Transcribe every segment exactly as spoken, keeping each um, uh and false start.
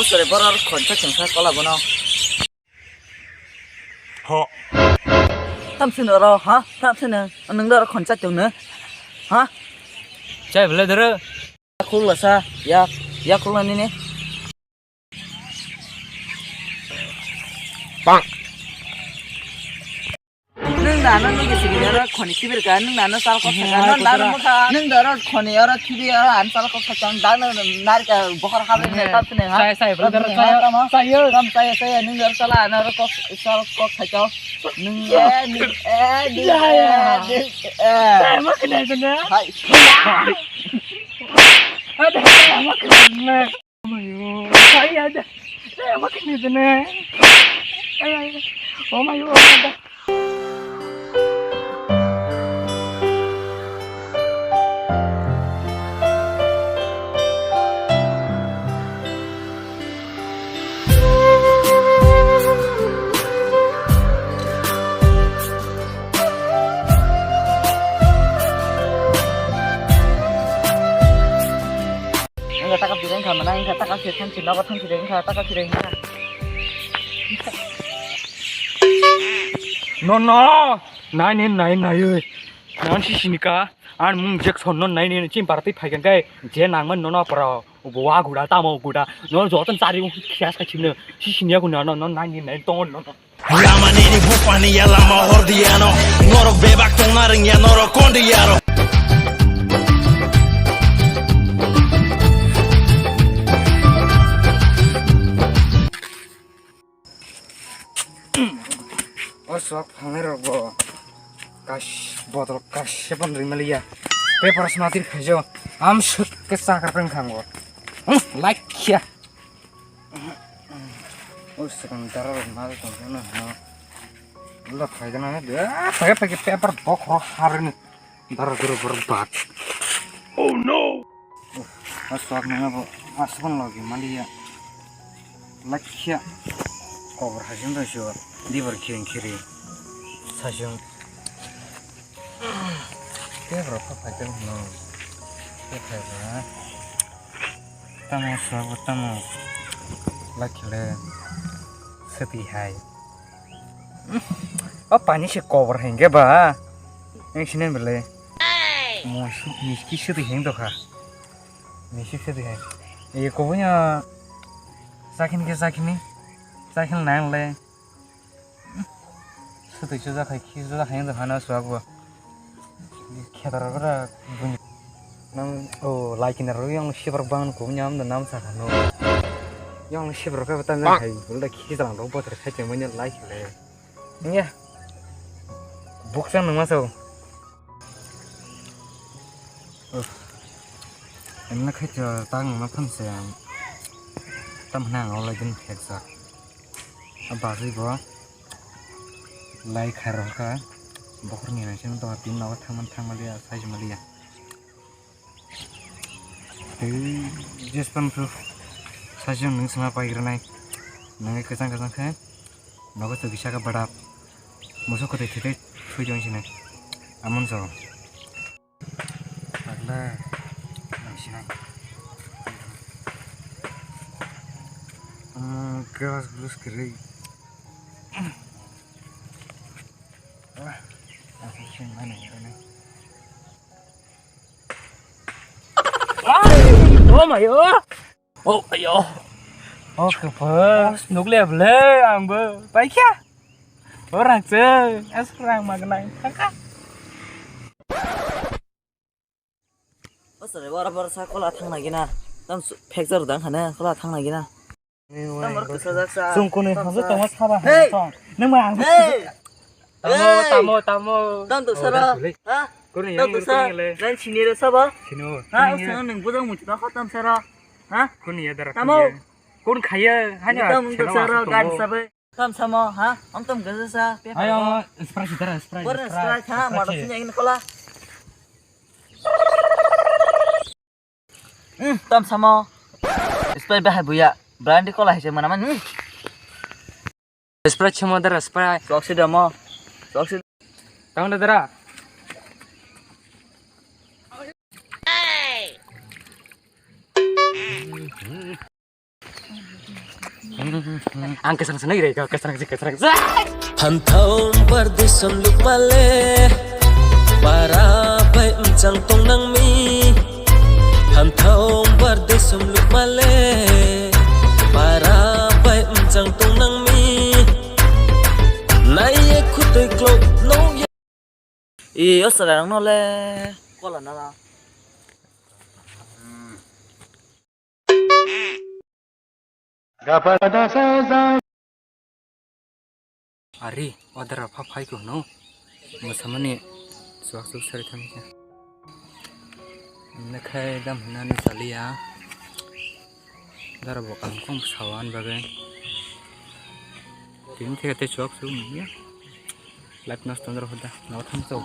Sore borok khonsa chwngsa kola bono. Ho. Tamsino oro, ha? Tamsino. Nwng oro khonsa chwngno. Ha? Chai bwle doro. Khulasa, ya, ya khulani ne. Bang. Nwng nano nwng sigi oro khoni sibir ka, nwng nano sal kok saka, nwng nano mukha, nwng doro khoni oro khibi oro an sal kok saka, nwng dano narika bokhor habri ne tap sene ha. Sai, sai, brother, sai, sai, yo. Tam sai, sai, nwng doro sala ano oro kok, sal kok saka. Nwng e, nwng e, nwng e, nwng e. Sai, ma kene kene. Hai. Ada, ma kene kene. Oh my God. Saya ada. Saya makin itu nih. Ay, ay, ay. Oh my God. Wngkha taka phireng kha mana, wngkha taka phir thang phir nogo thang phireng kha, taka phireng kha. No, no, nai, nai, nai, nai, oi. Nang si sini ka, ang mung Jackson no nai, nai, chim party phai kang kai, je nang man no, no, para, wa guda, tamo guda, no, joton sari, khias ka chimne, si sini aku no, no, no, nai, nai, nai, tong, no, no. Yamanini bupani yalama hordiano. Norok bebak tongna rengya norok kondiyaro. O sok phangnai rok bo kas bodol kas sebon rimaliya. Paper smatir phaijo. Am suk ke sakar peng khango. Hmm, like ya. O swkang dara rok nari tongkhe no hino. Ulo phaikhe nang de, ah, phaikhe phaikhe paper bokhorok harwini dara duro borok bak. Oh no! Uff, a swk nang abo aswk logi maliya. Lakhiya. Kobor hajin rw sio, dibor khiring khiring. Sajung. Paper rok phaikhe no. Paper rok. Tamo sabo tamo lakile sati hai. O pani se kobor hingke ba. Yang sini bele. Mo miski sati hing doka. Miski sati hai. Ye kobonya sakin ke sakini. Sakin nang le. Swtwi chujak hai, khi chujak hai wngtong hano swk bo. Khetar bwra buini. Nang o lai kinar rw yang sibrak bang ko nyam da nam sa hano. Yang sibrak ka ta hai, ulda khi jalan rw bothar khai te manya lai kile. Nya. Buksa nang ma sao. Uff. Emne khai ta tang ma phan se. Tam hna ang lai din khek sa. A bagwi bo lai khairokha bokhorni hai sino tongma tini nogo thangmani thangmaliya saijmaliya tei jespan khe saijwng nwng sima paigranai nwngwi kwchang kwchang khe nogo twi kisa khe bwdap musu kwtwi thwi tei thwi tong sini amon so. Pagla, nangsinai. Hmm, gas gus kiri. Ah, nangsin mana ini? Ay, oh my God. Oh, ayo. Oh, kepes. Nukle bele, ang be. Paikya. Orang se, es orang magnai. Kaka. O sore, bora bora sa kola thang nagina. Tam su-, pekjak dang hane kola thang nagina. Tam bora kisa jak sa. Sungkuni hajo tongma saba hai tong. Nang ma ang. Hey! Tamo, tamo, tamo. Tam to sara. Ha? Kuni yang kisa. Nang sini re saba. Sino. Ha, o sino nang bujang muchna kho tam sara. Ha? Kuni ya dara. Tamo. Kun khaya hanya. Tam to sara gan sabai. Tam samo, ha? Om tam gaza sa, pe. Ayo, Sprite dara, Sprite. Bor Sprite, ha, mada sini ingin kola. Hmm, tam samo. Sprite bahai buya. Brandy kola hai se mana man. Hmm. Sprite samo dara, Sprite. Sok si damo. Sok si. Tang dara. Ang kwsang sanai rai ka, kwsang si, kwsang si. Phanthau bardisam lukmale, para bai mchang tong nang mi. Phanthau bardisam lukmale, para bai mchang tong nang mi. Nai ye khutui klok no ye. I, o chwrairokno le kola nana. Ari, o dara pha phai ko no. Mwsamani chuak chuak sari thang khe. Nakhai dam hinani chaliya. Dara bo kam kong sawan bagwi. Tini theke tei chuak chuak nungya. Life nosto wngwi rw kha da, nabo thang chau.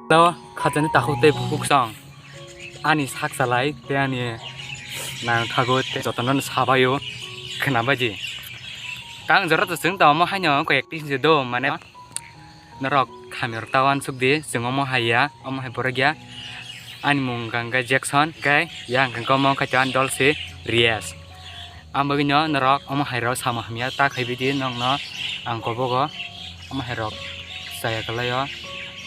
Hello, khajani takhuk tei bukhuk song. Ani sak salai tei ani nang thago tei jotono sabaio khwna baji. Kang jora to chwng tamo haino koi acting se do mane. Norok khamir ta uansuk di, chwng omo hai ya, omo hai borok ya. Ani mung hwnkha hwnkhe Jackson, hwnkhe ya hwnkha hwnkhe omo wngkha ani dol se Riyas. Ang bagwino norok omo hai rok samo hamya ta khaibi di nokno ang kobogo omo hai rok chaya kwlaio.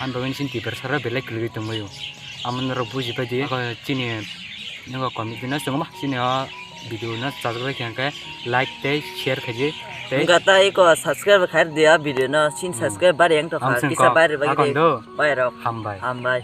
Ang bagwino chini tiprasa rok belai kwlwi tongbaio. Amo norok bujibai di, chini nogo comment no chwngma chini o video no chajak bai khe hwnkhe like tei share khaidi tei. Wngkha tei ko subscribe khai di a video no, sin subscribe bari yang to kha, kisa bari bai di. Bai rok. Hambai. Hambai.